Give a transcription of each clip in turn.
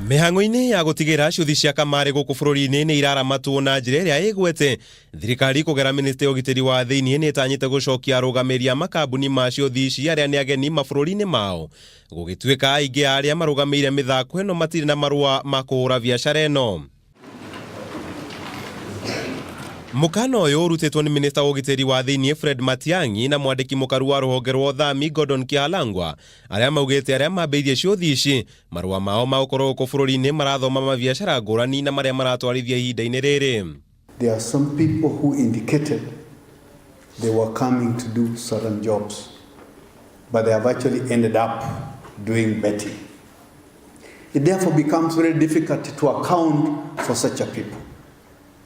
Mĩhang'o-inĩ ya gũtigĩra ciũthi cia kamarĩ gũkũ bũrũri-inĩ nĩ iraramatwo na njĩra ĩrĩa ĩgwete, thirikari kũgera mĩnĩsta ya ũgitĩri wa thĩinĩ nĩ ĩtanyĩte gũcokia arũgamĩrĩri a makambuni ma ciũthi ici arĩa nĩ ageni mabũrũri-inĩ mao, gũgĩtuĩka aingĩ a arĩa marũgamĩire mĩthako ĩno matirĩ na marũa ma kũhũra biacara ĩno. Mũkana ũyũ ũrutĩtwo nĩ mĩnĩsta wa ũgitĩri wa thĩinĩ Fred Matiang'i na mwandĩki mũkaru wa rũhonge rwa ũthami Gordon Kihalangwa, arĩa maugĩte arĩa mambĩirie ciũthi ici marũa mao ma gũkorwo gũkũ bũrũri-inĩ marathoma mabiacara ngũrani na marĩa maratwarithia ihinda-inĩ rĩrĩ. There are some people who indicated they were coming to do certain jobs, but they have actually ended up doing betting. It therefore becomes very difficult to account for such a people.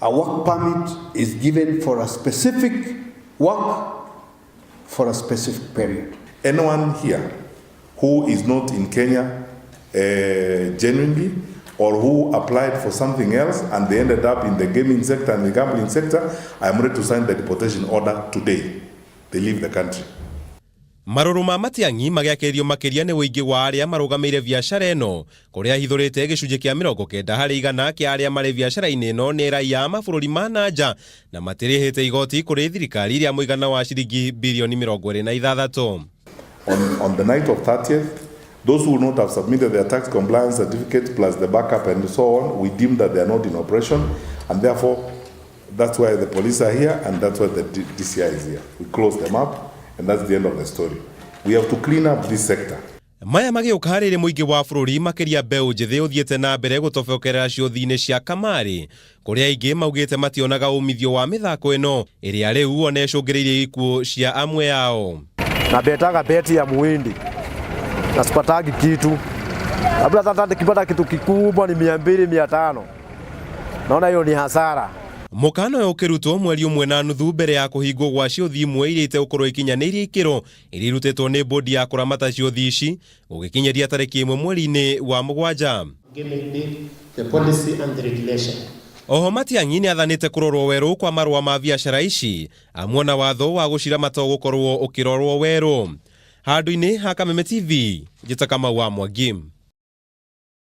A work permit is given for a specific work for a specific period. Anyone here who is not in Kenya genuinely, or who applied for something else and they ended up in the gaming sector and the gambling sector, I am ready to sign the deportation order today. They leave the country. Marũrũ ma Matiang'i magĩakĩrĩrio makĩria nĩ ũingĩ wa arĩa marũgamĩire biacara ĩno, kũrĩa ahithũrĩte gĩcunjĩ kĩa 90% kĩa arĩa marĩ biacara-inĩ ĩno nĩ raiya a mabũrũri ma na nja na matirĩhĩte igoti kũrĩ thirikari rĩa mũigana wa ciringi birioni 26. On the night of 30th, those who will not have submitted their tax compliance certificate plus the backup and so on, we deem that they are not in operation, and therefore that's why the police are here and that's why the DCI is here. We close them up and that's the end of the story. We have to clean up this sector. Maya magĩũka rĩrĩ mũingĩ wa bũrũri, makĩria mbeũ njĩthĩ, ũthiĩte na mbere gũtobokerera ciũthi-inĩ cia kamarĩ, kũrĩa aingĩ maugĩte mationaga umithio wa mĩthako ĩno ĩrĩa rĩu ona ĩcũngĩrĩirie ikuũ cia amwe ao. Na betaga beti ya muhindi na sipatagi kitu, labda sasa nikipata kitu kikubwa ni 200, 500. Naona hiyo ni hasara. Mũkana ũyũ ũkĩrutwo mweri ũmwe na nuthu mbere ya kũhingwo gwa ciũthi imwe iria itegũkorwo ikinyanĩirie ikĩro iria irutĩtwo nĩ bodi ya kũramata ciũthi ici, gũgĩkinyĩria tarĩki 1 mweri-inĩ wa 7. Gaming Bill, the policy and the regulation. Oho Matiang'i nĩ athanĩte kũrorwo werũ kwa marũa ma biacara ici, amuona watho wa gũciramata ũgũkorwo ũkĩrorwo werũ. Handũ-inĩ ha Kameme TV, njĩta Kamau wa Mwangi.